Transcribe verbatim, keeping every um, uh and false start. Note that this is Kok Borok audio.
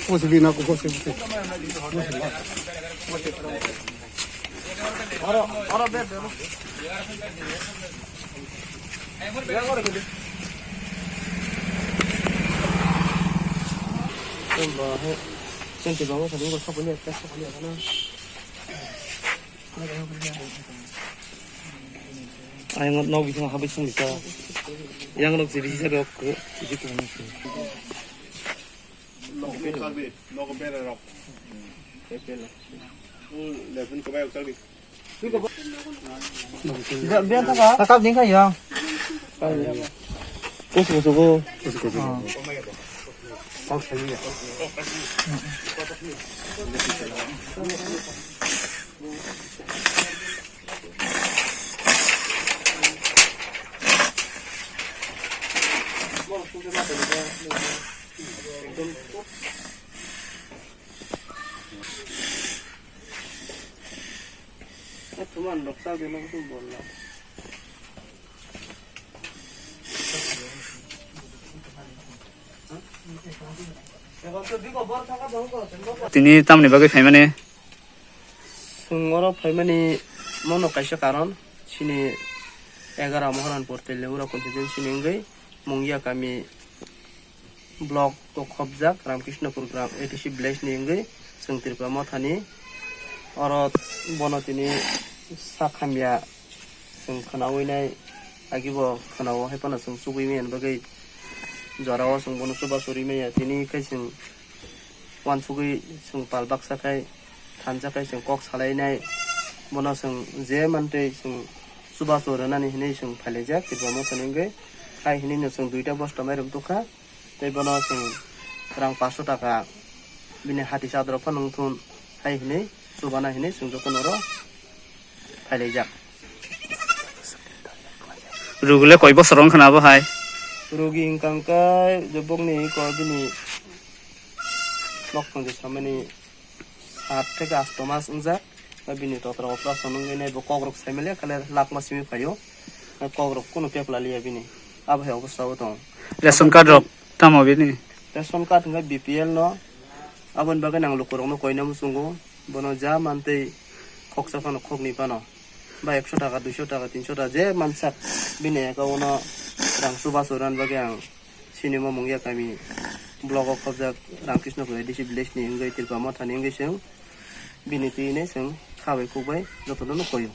Kosibina ko kosi. Oro, oro be, be. Senti babo sadi ko sokoni, sokoni. Ayang nok bising habis sung bisa. Yang nok sih bisa dok. Ini tuh. Nok bera rok. Bera. Lepun kebayang sekali. Biar tak apa? Takap ding kayo. Kusu kusu ko. Kusu kusu. Tini tamni bagwi phaimani? Chwng oro phaimani mono kaisa karon, chini egaroh Moharanpur Teliaura constituency ni wngwi Mungia kami block o khopjak Ramkrishnapur gram A D C village ni wngwi chwng Tripura mothani oro bono tini sak hamya chwng khwnawi nai, agi bo khwnao hai phano chwng chubui manya bagwi jorao chwng bono chubachu rwi manya, tini khe chwng uansugwi chwng pal baksa khai thansa khai chwng kok salainai, bono chwng je mantwi chwng chubachu rwnani hinwi chwng phailaijak Tripura mothani wngwi, hai hinwi no chwng duita bosta mairum tukha. Tei bono chwng rang paanch sho taka bini hati chadorok phano wngthun hai hinwi chubana hinwi chwng jotono oro phailaijak. Rugule koi bosor wngkha na bo hai? Rugi wngkha hwnkhe je bokni ko bini nok thangwi samani sat theke asto mas wngjak. Bini totra operation wngwi nai bo kokrok saimale kale lakma simi phaio. Kokrok kunu pepla liya bini. Abo hai obostha o tong. Ration card rok tamo bini? Ration card hwnkhe B P L no. Aboni bagwi nang lukurokno koina muchungo. Bono ja mantwi khoksa phano khoknwi phano. Ba ekso taka, duiso taka, tinso taka je mansak bini account o rang chubachu rwna bagwi ang Sinimo Mungia kami block o khobjak Ramkrishnapur A D C village ni wngwi Tripura mothani wngwi chwng bini twi hinwi chwng kha bai khuk bai jotono no koio.